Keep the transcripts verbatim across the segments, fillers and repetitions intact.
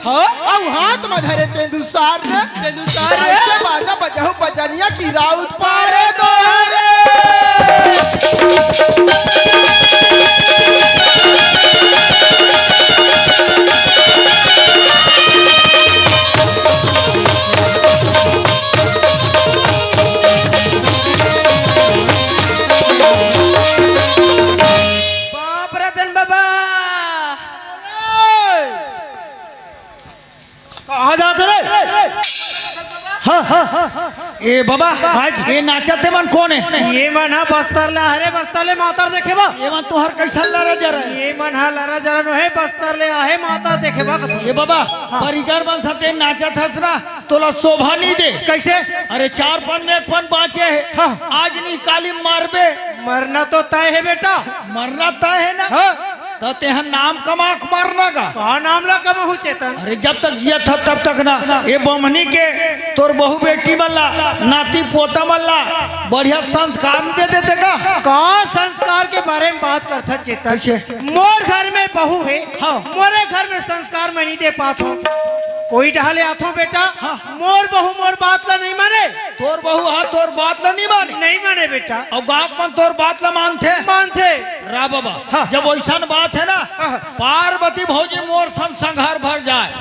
हाँ? अउ हाथ म धरे तेंदुसार रे। तेंदुसार रे। ऐसे बाजा बजाहू बजनिया कि राउत पारे दोहरे। बाप रतन बाबा। कहाँ जात रे? हाँ, हाँ, हाँ। ए बाबा, भाई जी। ए नाचत ते मन कोन हे? ये मन हा बस्तर ले हरे, बस्तर ले मातर देखे बा। ये मन तुहर कैसन लरा जरा हे? ये मन हा लरा जरा नो हे, बस्तर ले आहे मातर देखे बा। ए बाबा, हाँ। परिकर मन साथे नाचत हस ना, तोला शोभा नहीं दे। कैसे? अरे चार पन में एक पन बाँचे हे। हाँ। आज नहीं काली मरबे। मरना तो तय हे बेटा। मरना तय हे ना? हाँ। त तेहा नाम कमा के मरना गा। का नाम ला कमाहूँ चेतन? अरे जब तक जियत हस तब तक ना, ए बमनी के तोर बहू बेटी मन ला, नाती पोता मन ला बढ़िया संस्कार दे देते का? का संस्कार के बारे में बात करथस चेतन? कैसे? मोर घर में बहू हे, हाँ। मोरे घर में संस्कार मैं नहीं दे पात हूँ। कोई डहले आथों बेटा, हाँ। मोर बहू मोर बात ला नहीं माने। तोर बहू हा तोर बात ला नहीं माने। नहीं माने बेटा। अउ गाँव मन तोर बात ला मानथे? मानथे। रा बाबा, हाँ। जब वैसन बात हे ना, हाँ। पार्वती भौजी मोर संग संघर भर जाए,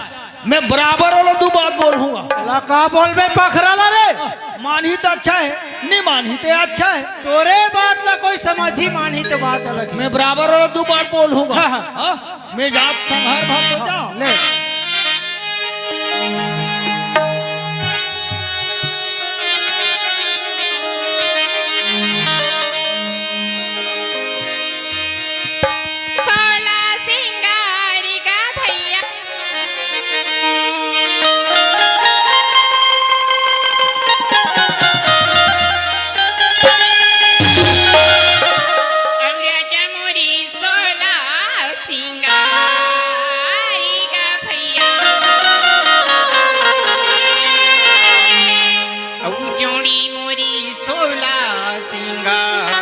मैं बराबर ओला दू बात बोलहूँगा। ला का बोलबे पखरा ला रे? मानही त अच्छा हे, नहीं मानही त अच्छा हे। तोरे बात ला कोई समझही, मानही त बात अलग हे। मैं बराबर ओला दू बात बोलहूँगा। हाँ, हाँ। हाँ? मैं जात संघर भर तो जाओ। ले। सोला सिंगारी गा भैया। अउरिया जमुरी सोला सिंगारी गा भैया। अउ जोड़ी मोरी सोला सिंगार।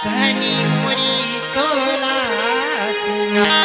धनी मोरी सोला सिंगार।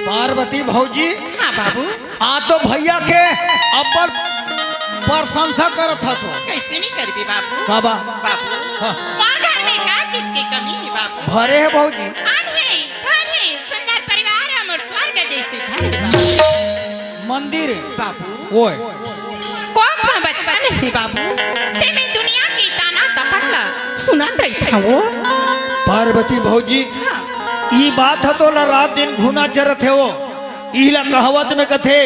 पार्वती भौजी, हाँ बाबू। आ तो भैया के अब्बड़ प्रशंसा करत हसो। कैसे नहीं करबे बाबू? का बा? बाबू, हाँ। मोर घर में का चीज के कमी हे बाबू? भरे हे भौजी। अन हे, धन हे, सुंदर परिवार हे, मोर स्वर्ग जैसे घर हे बाबू। मंदिर हे। बाबू। ओए। कोख में बचपन हे बाबू। ते में दुनिया के ताना तपन ला सुनत रहिथव। पार्वती भौजी, हाँ। ई बात ह तोला रात दिन घुना चरत हे वो। इहिला कहावत में कथे,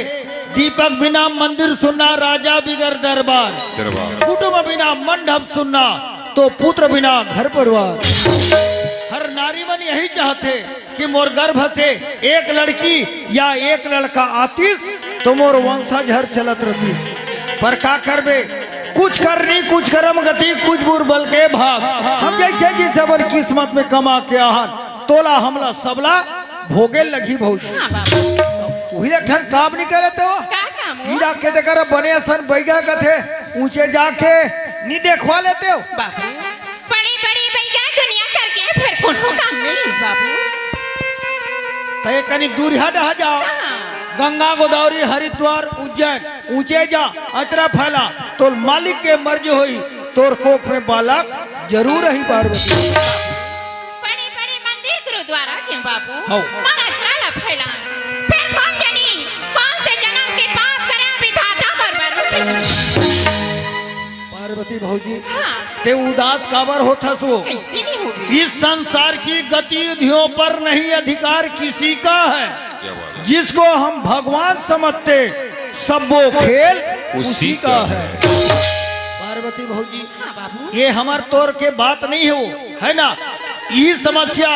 दीपक बिना मंदिर सुन्ना, राजा बिगर दरबार। दरबार। कुटुंब बिना मंडप सुन्ना, तो पुत्र बिना घर परिवार। हर नारी मन यही चाहथे कि मोर गर्भ से एक लड़की या एक लड़का आतिस, तो मोर वंशज हर चलत रहतिस। पर का करबे, कुछ करनी, कुछ करम गति, कुछ बुरबल के भाग। हम जैसे जिस अपन किस्मत में कमा के आहन, तोला हमला सबला भोगे लगही भौजी। हाँ बाबू। उही ले ठन काम नहीं करे तो। का काम हो? हीरा के देखा बने असन बैगा कथे, ऊंचे जाके नहीं देखवा लेते हो। बाबू, बड़ी बड़ी बैगा दुनिया करके फिर कोनो काम नहीं बाबू। तय कनी दूरिहा डहा जाओ। हाँ। गंगा, गोदावरी, हरिद्वार, उज्जैन, ऊंचे जा, अचरा फैला, तोर मालिक के मर्जी होई, तोर कोख में बालक जरूर रही पार्वती। बड़े बड़े मंदिर गुरुद्वारा के बाबू, हौ। मोर अचरा ला फैला। फिर कौन जानी कौन से जन्म के भौजी, हाँ। ते उदास काबर होथस वो? कैसे नहीं होगी? इस संसार की गतिविधियों पर नहीं अधिकार किसी का है। क्या बात है? जिसको हम भगवान समझते, सब वो खेल उसी उसी का का है। है। पार्वती भौजी, हाँ बाबू। ये हमर तोर के बात नहीं हो, है ना? यही समस्या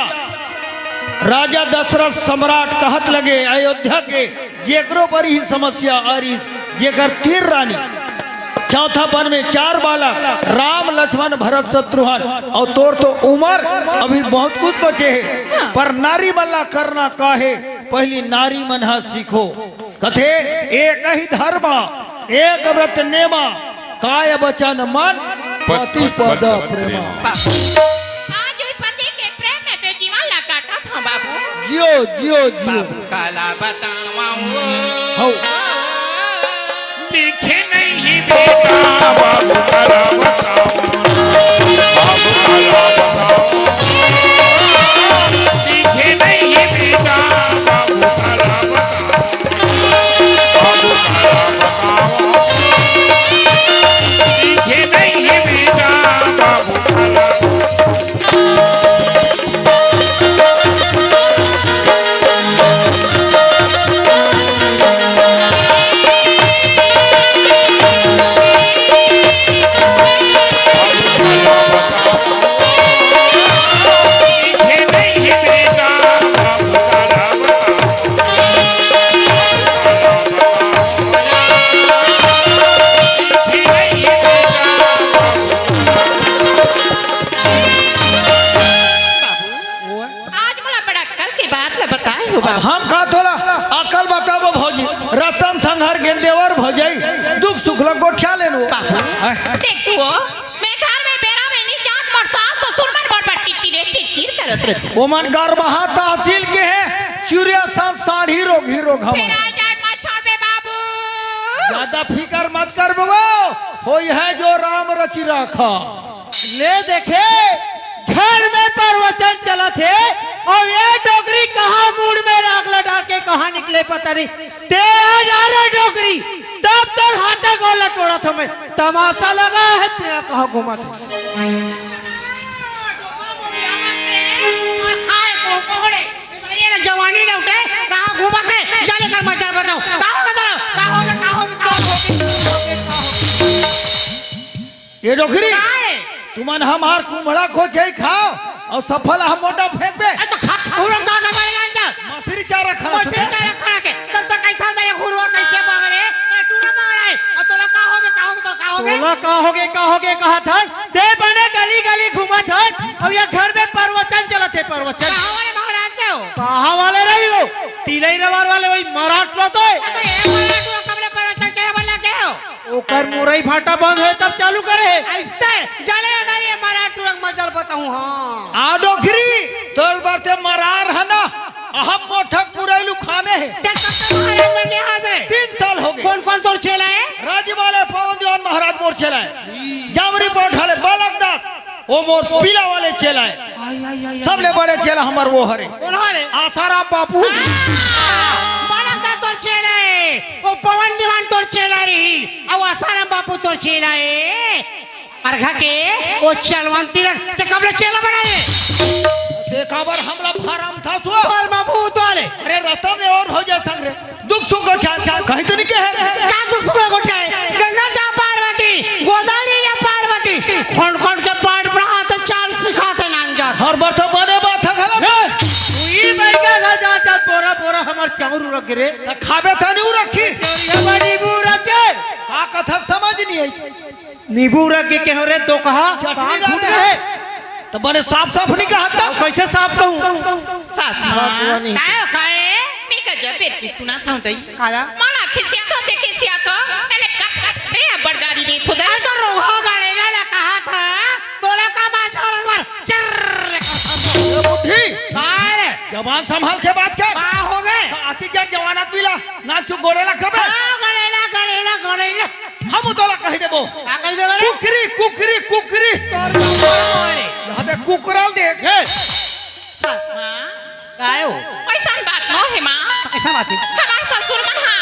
राजा दशरथ सम्राट कहत लगे अयोध्या के, जेकरो पर ही समस्या आरिस, जेकर तीन रानी, चौथापन में चार बालक, राम, लक्ष्मण, भरत, शत्रुघ्न, और तोर तो उमर अभी बहुत कुछ बचे हे, पर नारी मन ला करना का हे, पहली नारी मन हा सीखो। कथे एक ही धर्म, एक व्रत नेमा, काय वचन मन पति पद प्रेमा। आज ओई पति के प्रेम में ते जीवन ला काटत हंव बाबू। जियो, जियो, जियो। बाबू काला बतावंव। हौ। लिखे नहीं बेटा बाबू काला बतावंव। बाबू काला बतावंव। लिखे नहीं बेटा बाबू काला बतावंव। बाबू काला बतावंव। लिखे नहीं बेटा बाबू काला। आज मोला बड़ा अक्कल के बात ला बताए हो अब बाबू। हम का तोला अकल बताबो भौजी, रतन संघर गेंदेवर भौजाई, दुख सुख ला गोठिया लेन वो। बाबू, हैं? देख तू हो, मैं घर में बेरा में नहीं जात, मोर सास ससुर मन मोर बर टिटकिरे टिटकिर करत रहिथे। वो मन गरबहा तहसील के हे, चुरिया साथ साढ़ी रोग ही रोग हमन। फेर आ जाए मच्छर बे बाबू। ज्यादा फिकर मत कर बे वो, होई हे जो राम रचि राखा। ले देखे, घर में प्रवचन चलत हे अउ ये डोकरी कहाँ मूड़ में राख ला डाल के कहाँ निकले पता नहीं। ते आ जा रे डोकरी, तब तोर हाथे गोड़ ला टोड़त हंव मैं। तमाशा लगा हे ते कहाँ घूमत हे। अरे जवानी लौटे, कहाँ घूमत हे? जा ले कर मजा बताओ। का होगे तोला? का होगे? का होगे? का होगे? ये डोकरी, काय? तुमन हमार कुम्हड़ा खोजे खाव अउ सफल हम मोटा फेंकबे। अरे तो खा, उड़न का का मारे लान जा। मछरी चारा खाना मछरी था। चारा खा के, तब तक कैसा दे घुरवा कैसे बावरे? ए, टूरा बावरे। अब तोला का होगे, का होगे, तोला का होगे? तोला का होगे, का होगे कहा था? ते बने गली गली घूमत हस, अउ ये घर में प्रवचन चलत हे, प्रवचन। कहाँ वाले महाराज के हो? कहाँ वाले रही हो? तिलई रवार वाले वही मराठ रहते हो। तो ये मराठ लोग कब ले प्रवचन के बल्ला के हो? ओकर मुरई भाटा बंद होय तब चालू करे हे। ऐसे जाने लगा ये मराठ टुरक मजल बताऊं, हाँ। आ डोकरी, तोर बर ते मरार हे ना, अहम मोठक मुरई लुखाने हे। ते कब से महाराज बन गया आज रे? तीन साल होगे। कौन कौन तोर चेला हे? राजी वाले पवन दीवान महाराज मोर चेला हे। जामरी पौठा ले बालक दास, वो मोर पीला वाले चेला हे। आई, आई, आई, आई। सबले बड़े चेला हमर वो हरे। कौन हरे? आसाराम बापू। हाँ, बालक दास तोर चेला हे। वो पवन दीवान तोर चेला रही, अउ आसाराम बापू तोर चेला हे। अरघा के वो चलवंती रख, ते कब ले चेला बना रे? ते काबर हमला फारम था सो? फारम भूत वाले। अरे रतन ने अउ भौजा संग रे, दुख सुख गोठियान, कहीं तो नहीं कहे। का दुख सुख गोठियाए? गंगा जा पार्वती, गोदावरी या पार्वती, खंड खंड के पाठ पढ़ाते, चाल सिखाते नान जात। हर बार तो बने बात हे गलत। ए, तू ई बैठा घर जा, जा, बोरा, बोरा हमर चाउर रख रे। त खाबे तनी उ रखी। चोरिया बड़ी बू रख के। का कथा समझ नहीं आई। नींबू रख के कहो रे, तो कहा, चटनी कान डाले फूट हे। गए। तो बने साफ साफ नहीं कहा था। अब कैसे साफ कहूँ? सास माँ, भगवान ही। काय हो, काय? मैं का जब बेटी सुना था तई। काला? मला खिसिया तो, ते खिसिया तो। मैंने कहा, रे, बड़ गाड़ी दे, खुदा। अरे तो रोहा गाड़ी ना, ना कहा था। तोला का बात हो, एक बार चर्र। ए बुढ़ी, काय रे? जबान संभाल के बात कर। का हो गए? तो आती क्या जवान आदमी ला, ना चुप गोड़े ला कबे? हाँ, गड़ेला, गड़ेला, गड़ेला। हम तोला कह देबो। का कह देबो रे? कुकरी, कुकरी, कुकरी। तोर बाप रे। यहाँ दे कुकराल देख। ए। सास माँ। काय हो? ऐसन बात नो हे माँ। ऐसा बात है। हमार ससुर मन हा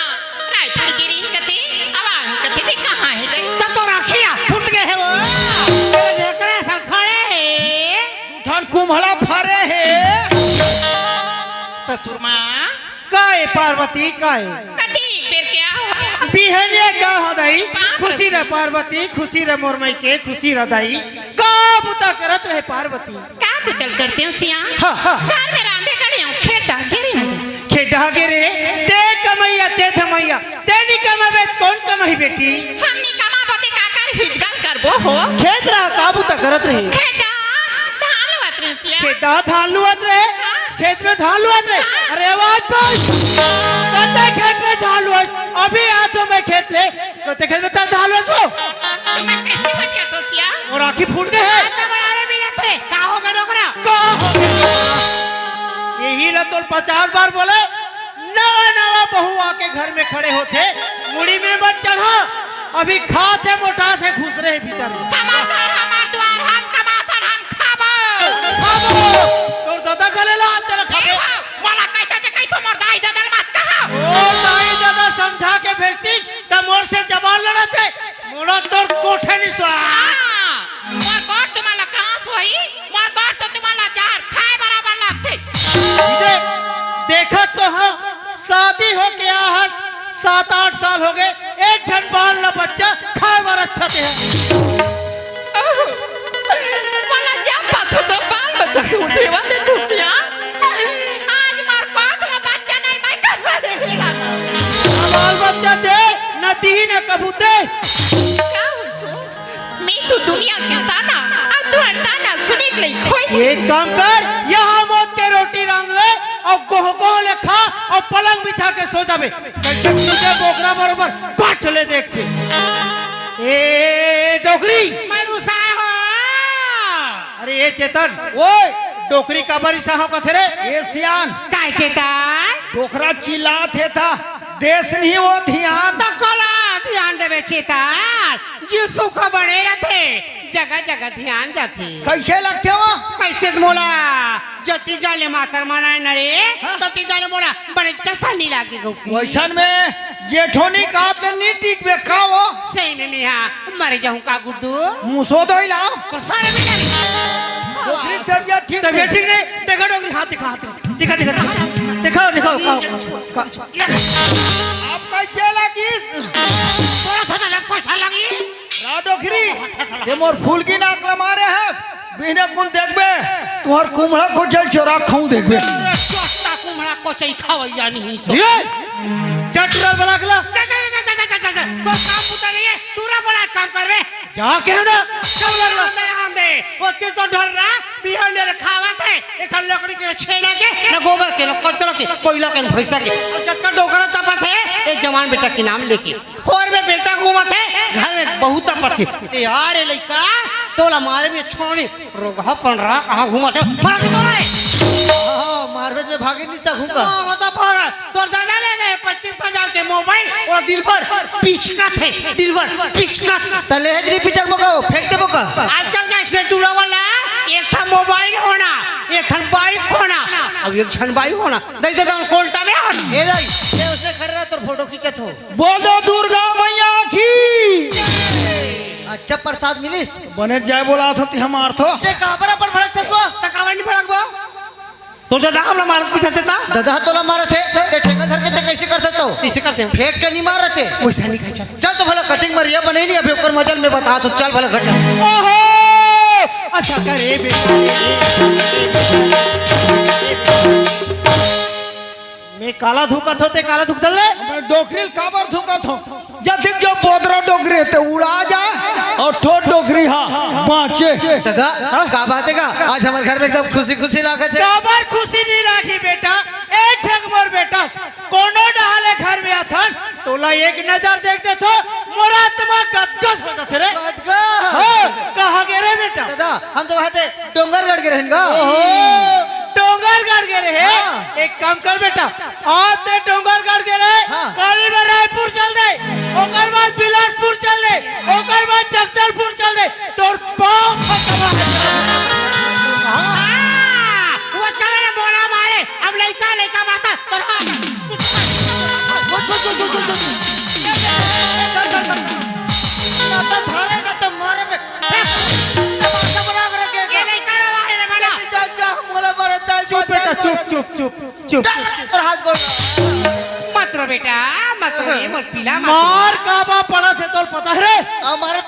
रायपुर गिरी कथे, अवाही कथे, ते कहाँ हे ते? तो तोर आँखिया फूट गए हे वो। कुम्हड़ा फरे हे। ससुर माँ। काय पार्वती, काय? कति बेर के आव? बिहनिया का हो दाई, बाप रे। खुशी रह पार्वती, खुशी रह मोर मइके, खुशी रह दाई। का बुता करत रहे पार्वती? का बुता ल करतेंव सियान? हाँ, हाँ। घर में रांधे खड़े हंव, खेत डाहर गे रेहेंव। खेत डाहर गे रहे, तें कमइया, तें धमइया, तें नइ कमाबे त कोन कमाही बेटी? हम नइ कमाबो ते काकर हिजगल करबो हो? खेत डहर का बुता करत रहे? खेत डहर धान लुवत रहे सियान। खेत डहर धान लुवत रहे? हाँ। खेत में धान लुवत रहे? हाँ। अरे आवाज बंद। कते खेत में धान लुवस? अभी आथंव मैं खेत ले। कते खेत में तें धान लुवस वो? तुमन कइसे बतियाथो सियान? मोर आँखी फूट गे हे। आता बड़ा रे मिलत हे। का हो गे डोकरा? का हो गे? एही ला तोला पचास बार बोलेंव। नवा नवा बहू आके घर में खड़े होथे, मुड़ी में मत चढ़ा। अभी खाथे, मोटाथे, घुसरे हे भीतर में। हमर घर, हमर दुवार, हम कमाथन, हम खाबो। खाबो। तोर ददा घलो ला, तेला खाबे। ए हो, मोला कहिथे ते कहिथों, मोर दाई ददा ल मत कहा। ओ दाई ददा समझा के भेजतिस, त मोर से जबान लड़ाथे। मोला तोर कोठे नइ सोहाय। हाँ, मोर गोठ तुमन ला कहाँ सोही? मोर गोठ तो तुमन ला जहर खाए बराबर लागथे। दे-, देखत तो हंव, शादी होके आहस, सात आठ साल होगे, एक झन बाल न बच्चा खाए बर अच्छा ते हे। ओह, मोला जब पाथो तो बाल बच्चा के उठेवा ते खुशियाँ। आज मोर कोख में बच्चा नहीं, मैं कहाँ ले लेगा? बाल बच्चा दे, न दी न कबूते। का होइस? मैं तो दुनिया के ताना, अउ तुँहर ताना सुने के लइक होय। एक काम कर, यहाँ मौत के रोटी रांध ले, अउ गोह गोह ले खा, अउ पलंग बिछा के सो जाबे। कइसे तुँहर बोकरा बरोबर बाट ले देखथे। ए डोकरी। मैं रुसा हो। अरे ए चेतन। ओए। डोकरी काबर रिसा हो कथे रे? ए सियान। काय चेतन? डोकरा चिल्लात हे त देस नहीं वो धियान। त कोला धियान देबे चेतन? यीसू का बने रथे, जगह जगह धियान जाथे। कइसे लगथे वो? कइसे त मोला जति जाले मातर मनाए न रे, हाँ? तति जाले मोला बड़े चसा नहीं लागे गो। वइसन में जेठो नइ कात ले नइ टिकबे का वो? सही में मैं हा मर जाहूँ का गुड्डू? मुसो दो ही लाओ। तो सारे भी जाने। डोकरी तबियत ठीक तबियत नहीं। ठीक नहीं। देखा डोकरी, हाथ दिखा, हाथ दिखा। दिखा, दिखा, दिखा। दिखा, दिखा, दिखा, दिखा। अब कइसे लगिस? थोड़ा सा तो लग, पैसा लगी। रा डोकरी, ते मोर फूल की नाक ल मारे हस। बिहने कुन देखबे, तुँहर कुम्हड़ा कोचई चोरा खाऊं देखबे। अरे, चोट्टा कुम्हड़ा कोचई खवइया नहीं तो। ये, जा टूरा ल बला के ला। जा, जा, जा। तो काम बुता नहीं है, टूरा बला काम करबे। जा के है ना, चल बला के ला। आंदे, आंदे। वो तू तो डर रहा, बिहान ले खावा थे, एक ठन लकड़ी के छेना के, ना गोबर के, ना कचरा के, कोयला के, ना भैंसा के। और जब तक डोकरा तपत है, एक जवान बेटा के नाम लेके। होर में बेटा घूमत हे, घर में बहू तपत हे। ए यार, ए लइका, तोला मारे में छोड़ी, रोगहा पंडरा कहाँ घूमत हे? मार के तोला हे। हाँ, मारबे में भागे नहीं सकूंगा। हाँ, बता पागल, तोर दादा ले गए पच्चीस हजार के मोबाइल, वो दिन भर पिचकत हे, दिन भर पिचकत। त लेहे ज नहीं पिचकबो का, फेंक देबो का? आजकल का स्लेटूरा वाला, एक ठा मोबाइल होना, एक ठन बाइक होना, अब एक झन बाइक होना। दे दे, दे, कोल्टा में होना। ए दाई, ए उसने खड़े रहा, तोर फोटो खींचत हो। बोलो दुर्गा मैया की। अच्छा प्रसाद मिलिस? बने जाय बोला था ती हमार थो। ते काबर अपन भड़कथस वो? त काबर नहीं भड़कबो? तो दादा हमला मारत पीटत हे ता? दादा तोला मारत हे, ते ठेंगा धर के ते कइसे करथस तो? कइसे करथे? फेंक के नहीं मारत हे। वइसा नहीं खाई चल। चल तो भला कटिंग मरिया बने नहीं, अभी ओकर मजा ल मैं बता तो चल भला घटना। ओहो! अच्छा करे बेटा। मैं काला धुकत हो, ते काला धुकत रे? मैं डोकरी ल काबर धुकत हो? जतिक जो बोदरा डोकरी हे, ते उड़ा जाए अउ ठोर डोकरी हा बाँचे। दादा, हाँ? का बात हे का? आज हमर घर में एकदम खुशी खुशी लागत हे। काबर खुशी नहीं लागी बेटा? ए झक मोर बेटा, कोनो डहर ले घर में आथन, तोला एक नजर देख देथो, मोर आत्मा गदगद हो जाथे रे। गदगद? हाँ, कहाँ गे रे बेटा? दादा, हम तो वहाँ थे डोंगरगढ़ गे रहेन गा। ओहो, डोंगरगढ़ गे रहे। हाँ। एक काम कर बेटा, आज ते डोंगरगढ़ गे रहे, हाँ। काली में रायपुर चल दे, ओकर बाद बिलासपुर चल दे, ओकर बाद जगदलपुर चल दे, तोर पाँव खतम हो जाए। हाँ, वो चले रे मोला मारे, अब लइका, लइका माता, तोर हाथ। ना तो धारे, ना तो मारे में। ये लइका रो मारे रे भला। चुप, चुप, चुप। तोर हाथ गोड़। मत रो बेटा, मत रो, ये मोर पीला मत रो। मार काबर पड़त हे तोर पता हे रे? हमारे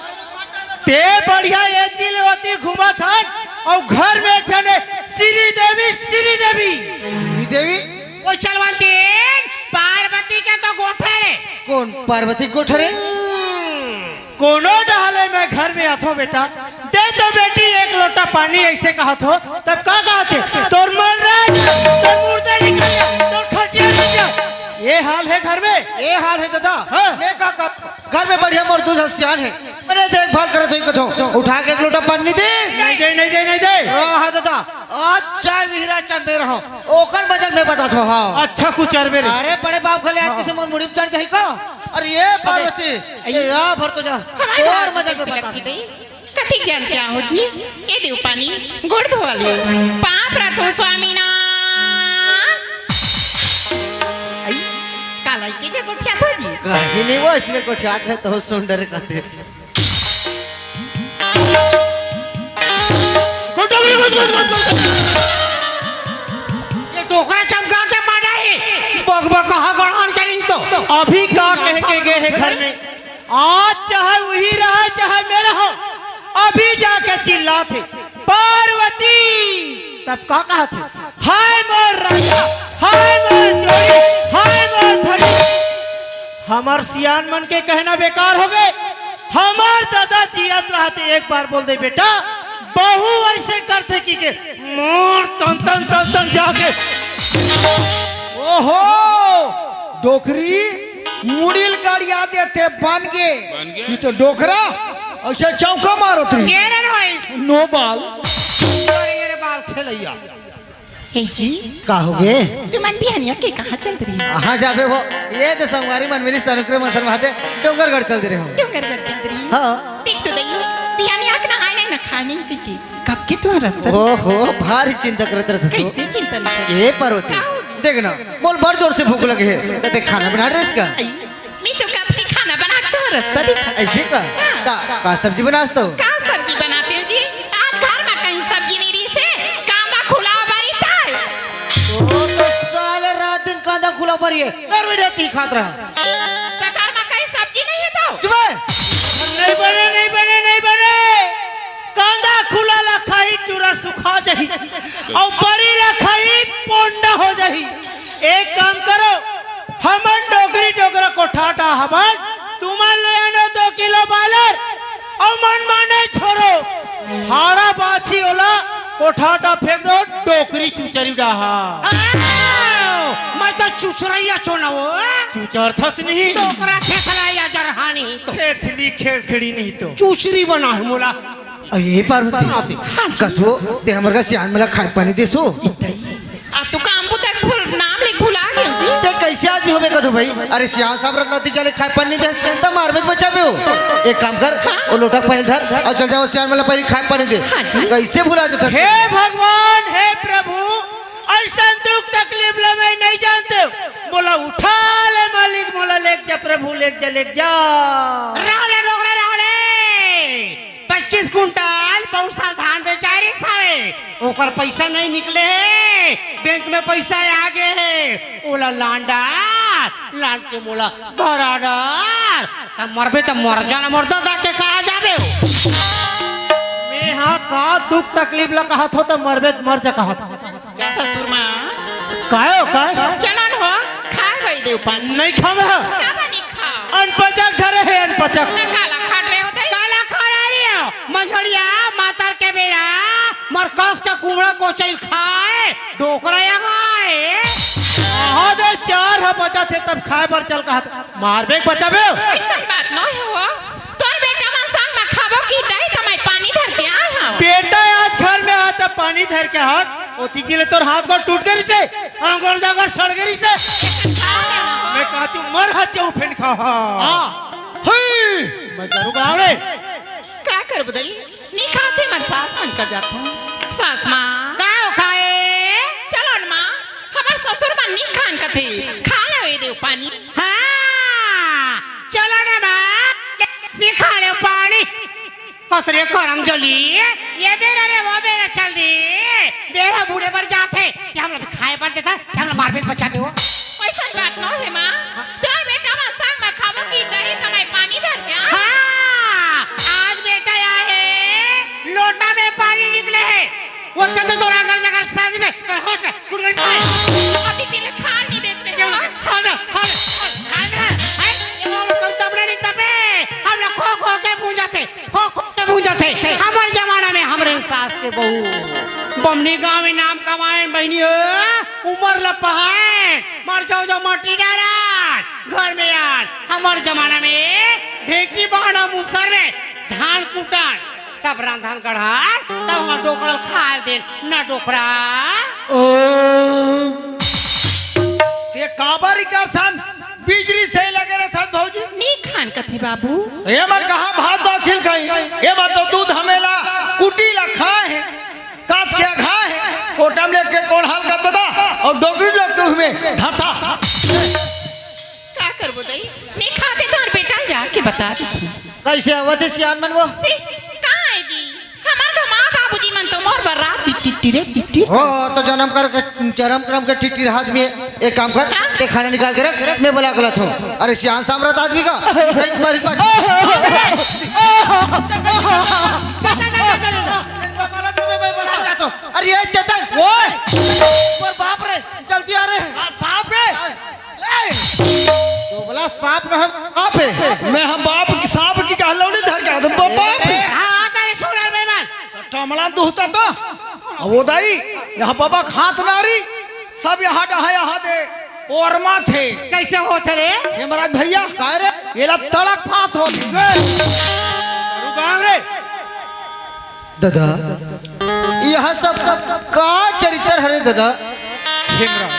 ते बढ़िया एती ले ओती घूमत हस, अउ घर में एक झने श्रीदेवी, श्रीदेवी। श्रीदेवी? ओ चलवंती, पार्वती के तो गोठ हे रे। कोन पार्वती के गोठ हे रे? कोनो डहले मैं घर में आथों बेटा, दे तो बेटी एक लोटा पानी, अइसे कहत हों, तब का कहत हे? तोर मन राज, तोर मुर्दा निकल जा, तोर खटिया निकल जा। ये हाल हे घर में? ये हाल हे दादा। हाँ। मैं का, का, घर में बढ़िया मोर दू झन सियान हे, बने देखभाल करत हों कथों, उठा के एक लोटा पानी दे। नहीं दे, नहीं दे, नहीं दे। हाँ, हाँ दादा, आज चाय विहिरा चाय में रहूं, ओकर मजा मैं बताथों, हाँ। अच्छा कुचरबे रे। अरे बड़े बाप घले आज कइसे मोर मुड़ी में चढ़ जाही का? अरे ये पार्वती, ये या भर तो जा। हमारे तोर मजा में बता। कतिक जान क्या हो जी? ये देव पानी, गोड़ धोवा लियो। पाप रखो स्वामी ना। आई, कालाई के जे गोठियाथो जी? कहीं नहीं, वो इसने गोठियात हे तो सुंदर कहते। ये डोकरा चमका के मारा हे। बक बक कहा गड़ान करी तो। अभी का कह के गए हे घर में? आज चाहे उही रहे, चाहे मैं रहूं, अभी जाके चिल्लात हे, "पार्वती!" तब का कहत हे? "हाय मोर राजा, हाय मोर जोड़ी, हाय मोर धनी।" हमर सियान मन के कहना बेकार हो गए। हमर दादा जियत रहते एक बार बोल दे, "बेटा, बहू अइसे करथे कि के मोर तन तन तन तन जाके।" ओहो, डोकरी मुड़ी ल गड़िया देथे, बन गे। बन गे। ये तो डोकरा अइसे चौका मारत रही। ये रे रोइस। नो बाल। अरे ये रे बाल खेलैया। हे जी। का हो गे? तुमन बिहनिया के कहाँ चल रही? कहाँ जाबे हो? ये तो संगवारी मन मिलिस अनुग्रह मसन महादे डोंगरगढ़ चल दे रहे हो। डोंगरगढ़ चल रही? हाँ। देख तो दई, बिहनिया के नहाए नहीं, ना खाए नहीं, पी के। कब के तुम्हारा रास्ता? ओहो, भारी चिंता करत रहत हस। कैसे चिंता नहीं करत? ए पार्वती, का होगी? देख ना, मोला बड़ जोर से भूख लगे हे। त ते खाना बना रहे इसका? आई, मैं तो कब के खाना बना के तुम्हारा रास्ता देखा। ऐसे का? हाँ। का, का सब्जी बनास तो? का सब्जी बनाते हो जी? आज घर में कहीं सब्जी नहीं रही से, कांदा खुला बारी था। तो, तो साले रात दिन कांदा खुला बारी हे। घर में रहती खात रहा। त घर में कहीं सब्जी नहीं हे तो? चुप है। नहीं बने, नहीं बने, नहीं बने। कांदा खुला ला खाही, टूरा सुखा जाही, अउ बरी ला खाही, पोंडा हो जाही। एक काम करो, हमन डोकरी डोकरा कोठाटा हवन, तुमन ले आनो दो किलो बायलर, अउ मन माने छोड़ो, हाड़ा बाछी ओला कोठाटा फेंक दो, डोकरी चुचरी डाहा। आओ, मैं तो चुचरैया चोना हो। चुचरथस नहीं। डोकरा खेथला या जरहानी तो। खेथली खेड़खेड़ी नहीं तो। चुचरी बना है मोला। अरे पार्वती, हाँ, हाँ जी। कसो, ते हमर का सियान मला खाए पानी देसो। इतई। आ, तू काम बुता के भूल, नाम ले भुला गयो जी। ते कैसे आदमी होबे कथो भाई? अरे सियान साहब रत्ना दी के ले खाए पानी देस, त मारबे के बचाबे हो। एक काम कर, हाँ? वो लोटा पानी धर, अउ चल जाओ सियान मला पहले खाए पानी दे। हाँ जी। कैसे भुला जाता हे भगवान, हे प्रभु, ऐसा दुख तकलीफ ले मैं नहीं जानते। मोला उठा ले मालिक, मोला लेके जा प्रभु, लेके जा, लेके जा। राव ले डोकरा, राव ले। पच्चीस कुंटल बहुत साल धान बेचाए रे सारे, ओकर पैसा नहीं निकले हे, बैंक में पैसा आ गए हे, ओला लान डार, लान के मोला धरा डार, त मरबे त मर जाना, मरता जाके कहाँ जाबे हो? मैं हा का दुख तकलीफ ला कहत हो त मरबे त मर जा कहत हो। ससुर माँ। काय हो, काय? चलो न हो, खाए भाई देव पानी। नहीं खावे हो। का बनी खाओ? अनपचक धरे हे, अनपचक। त काला खाट रहे हो दे? काला खा रही हो। मंझड़िया, मातर के बेरा, मरकस के कुमड़ा कोचैल खाए, डोकरा या गाए। हाँ दे, चार ह बचत हे, तब खाए बर चल कहत। मारबे के बचाबे हो। ऐसन बात नहीं हो। तोर बेटा मन संग म खाबो की दई त मैं पानी धर के आए हव। बेटा आज घर में आ त पानी धर के हाथ, ओती के ले तोर हाथ गोड़ टूट गे रिसे, आंगोर जांगोर सड़ गे रिसे। मैं काचू मर हच्चू फेन खा। हाँ। हुई। मैं करू गाँव रे। का करबो दई? नी खाते मर सास मन कर जात हूँ। सास माँ। का हो खाए? चलो न माँ, हमर ससुर मन नी खान कथे। खा ले ए देव पानी। हाँ, चलो न माँ, सिखा ले पानी। बस रे करम जली, ये बेरा रे वो बेरा चल दी। बेरा बूढ़े बर जात हे कि हमला खाए बर देता, कि हमला मार के बचा दे वो। वैसन बात न हे माँ, तोर बेटा मन संग म खाबो कि दही तमाई पानी धर के आ। हाँ, आज बेटा आए हे, लोटा में पानी निकले हे। वो चलते तोरा घर जाकर साग दे, तो हो जा, कुछ कर साग। अभी तिले खान नहीं देते हैं। क्यों ना? खा ले, खा ले, खा ले, खा ले। हैं? ये वो लोग तो तबड़े नहीं तबे, हम लोग खो खो के पूंजा थे। खो खो के पूंजा थे। हमर जमाना में हमरे सास के बहू बमनी गांव में नाम कमाए बहनी हो, उमर ल पहाए, मर जाओ जो माटी डारा घर में यार। हमर जमाना में ढेंकी बहना मुसर में धान कुटन, तब रांधन गढ़न, तब वहाँ डोकरा ल खाए देन, ना डोकरा। ओ, ये काबर ही करथन? बिजली से लगे रहथन भौजी। नी खान कथे बाबू। ये मन कहाँ भात बासिल खाई? ये मन तो दूध हमेला कुटी ला खाए हे, काच के खाए हे, कोटम लेके कोढ़ाल का बता और डोकरी लोग के हुए धसा। का करबो दई? नी खाते तोर बेटा ल जाके बता देथी। कैसे आवत हे सियान मन वो? से, का आएगी? हमर घमा बाबूजी मन तो मोर बर रात टिट्टी रे टिट्टी। हो, तो जन्म कर के, जन्म करम के टिट्टी आदमी। एक काम कर, हाँ? ते खाना निकाल के रख, मैं बुला के लाता हूँ। अरे सियान सामरत आदमी का, नहीं तुम्हारी बात। अरे ये चेतन, ओए, पर बाप रे, जल्दी आ रे। हाँ, सांप है। ए! तो बोला सांप न हम बाप है। मैं हम बाप की, सांप की कहलो नहीं धर के आदम बाप है। हाँ, हाँ, तेरे छोड़ा बेईमान। तो टमला दुहता तो। अब वो दाई, यहाँ बाबा खात नारी, सब यहाँ डहा यहाँ दे, ओरमा थे। कैसे होते रे? हेमराज भैया, काय रे? ये ला तड़क फात हो। रुगाम रे। दादा, यह सब का चरित्र हरे दादा? हेमराज,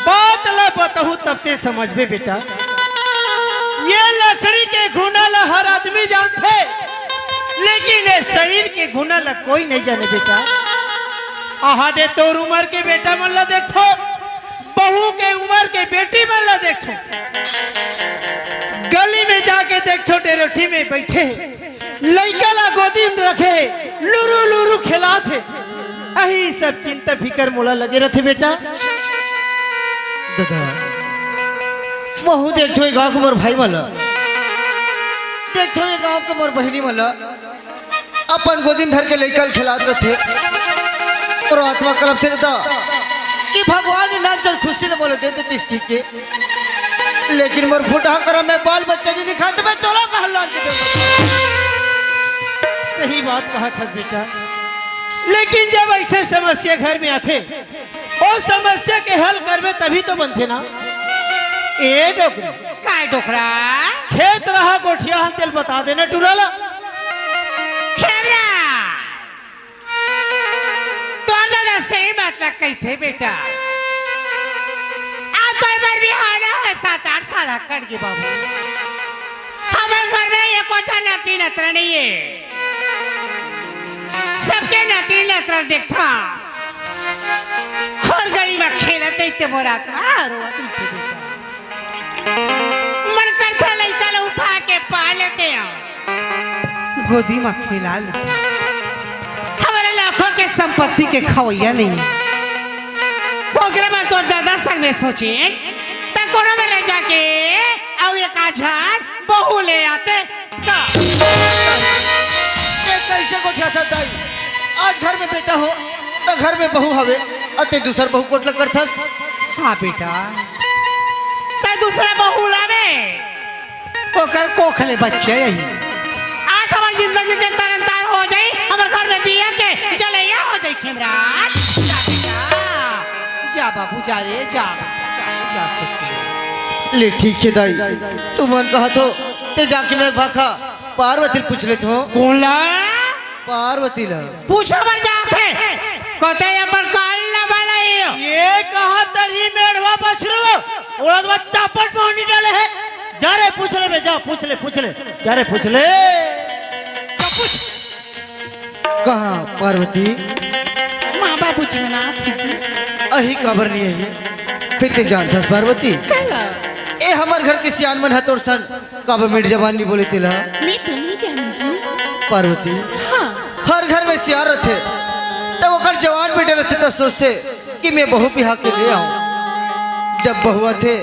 बात ला बताहूँ तब ते समझबे बेटा। ये लकड़ी के गुना ला हर आदमी जानथे, लेकिन ये शरीर के गुना ला कोई नहीं जाने बेटा। आहा दे तोर उमर के बेटा मन ला देखथो, बहू के उमर के बेटी मन ला देखथो, गली में जाके देखथो, डेरोठी में बैठे लइका ला गोदी में रखे, लुरु लुरु खेलात हे। अही सब चिंता फिकर मोला लगे रथे बेटा। दादा, महू देखथो ए गाँव के मोर भाई मन ला, देखथो ए गाँव के मोर बहिनी मन ला, अपन गोदी में धर के लइका ल खेलात रथे। तोर आत्मा कलप थे दादा कि भगवान ने नान चल खुशी ले मोला दे देतिस की के। लेकिन मोर फुटहा करम में बाल बच्चा नहीं लिखा, तो मैं तोला कहाँ लान के दूँ? सही बात कहा था बेटा, लेकिन जब ऐसे समस्या घर में आथे, ओ समस्या के हल करबे तभी तो बनथे ना। ए डोकरी। काय डोकरा? खेत रहा गोठिया हन तेल बता देना टुरा ला। खेबरा। तोर दादा सही बात ला कहिथे बेटा। आज तो एक बार बिहाव ना होय, सात आठ साल ह कट गे बाबू। हमर घर में एको झन नाती नतरा नहीं हे। सबके नाती नतरा देखथा। खोर गली में खेलत हे ते मोर आत्मा रोवत रहिथे बेटा। मन करथे लइका ल उठा के पाल लेते हैं। गोदी म खेला ले। हमरे लाखों के संपत्ति के खवैया नहीं। ओकरे बर तोर दादा संग में सोचे, त कोनो में ले जाके अउ एक आझार बहू ले आते त। ये कैसे गोठियाथस दाई? आज घर में बेटा हो, त घर में बहू हवे, अते दूसर बहू कोट लग करथस। हाँ बेटा, त दूसरा बहू लावे। ओकर कोख ले बच्चे यही। आज हमर जिंदगी के तरन तार हो जाई, हमर घर में दिया के जलैया हो जाई खेमराज। जा बेटा, जा बाबू, जा रे, जा, जा, जा। ले ठीक हे दाई, तुमन कहत हो, ते जाके मैं भाखा पार्वती ल पूछ लेत हो। कोन ला? पार्वती ला। पूछा बर जात हे। कते अपन काल ला बलाई। ये कहा तरी मेड़वा बछरू, ओला तो चापट मोहनी डाले हे। जा रे, पूछ ले बे, जा, पूछ ले, पूछ ले। जा रे, पूछ ले। जा पूछ। कहाँ पार्वती? माँ बाबूजी मनात हे जी। अही काबर नहीं अही? फिर ते जानथस पार्वती? कहला। ए हमर घर के सियान मन ह तोर सन काबर मीठ जबान नहीं बोले तेला? मैं तो नहीं जानू जी। पार्वती, हाँ। हर घर में सियान रथे, तब ओकर जवान बेटा रथे, त सोचथे कि मैं बहू बिहा के ले आऊं। जब बहू आथे,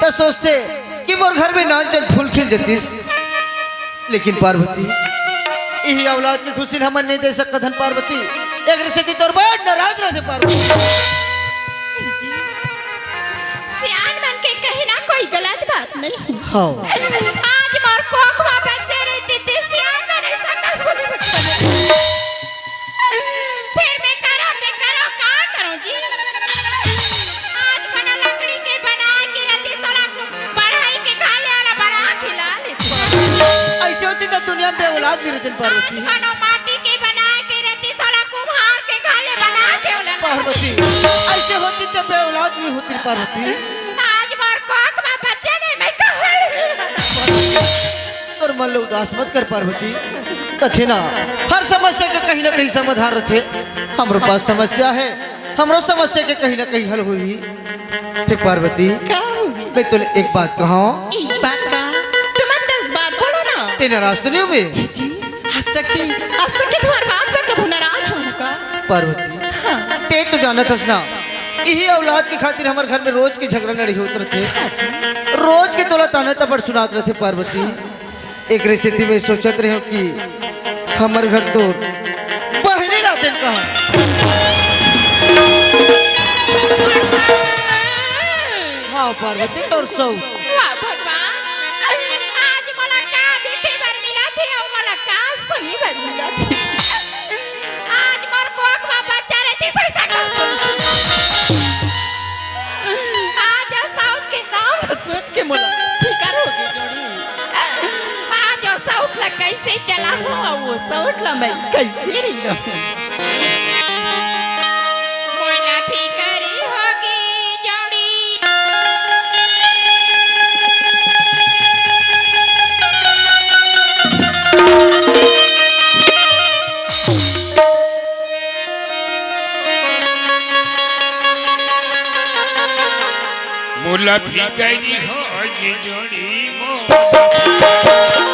त सोचथे कि मोर घर में नान चन फूल खिल जतिस। लेकिन पार्वती, इही औलाद की खुशी ल हमन नहीं दे सकत हन पार्वती। एकरे सेती तोर बड़ नाराज रथे पार्वती। सियान मन के कहना कोई गलत बात नहीं। हाँ। आज मोर कोख म बच्चे रहिते, ते सियान मन ऐसा का बोले? फिर मैं करो ते करो, का करो जी? आज खाना लकड़ी के बना के रहिते, साला बढ़ाई के खा ले, वाला बना के ला लेते। ऐसे होती तो दुनिया में औलाद नहीं रहती आज पार्वती। खाना माटी के बना के रहिते, साला कुम्हार के खा ले, बना के वाला ला। पार्वती, ऐसे होती तो औलाद नहीं होती पार्वती। आज मोर कोख में बच्चे नहीं, मैं कहाँ ले? तोर मन ल उदास मत कर पार्वती। कथे ना, हर समस्या के कहीं ना कहीं समाधान रथे। हमरो पास समस्या है, हमरो समस्या के कहीं ना कहीं हल होही। हे पार्वती, का होही? मैं तोले एक बात कहूं। एक बात का? तुम दस बात बोलो ना। ते नाराज तो नहीं होबे? ए जी, आज तक के, आज तक के तुम्हार बात में कभू नाराज हूँ का? पार्वती, हाँ। ते तो जानत हस ना, इही औलाद के खातिर हमर घर में रोज के झगड़ा लड़ाई होत रथे। हाँ जी। रोज के तोला ताना तपड़ सुनात रथे पार्वती। हाँ। एकरे सेती मैं सोचत रहेंव कि हमर घर तोर बहिनी ला देन कहा। हाँ पार्वती, तोर सौत। वाह भगवान, आज मोला का देखे बर मिलत हे अउ मोला का सुने बर मिलत हे। आज मोर कोख म बच्चा रहितिस, अइसे का आज सौत के नाम ल सुन के मोला फिकर हो गे जोड़ी। आज ओ सौत ल कइसे चलाहूं, अउ ओ सौत ल मैं कइसे रिंगाहूं? मोला फिकर हो गे जोड़ी। मोला फिकर हो गे जोड़ी मोला।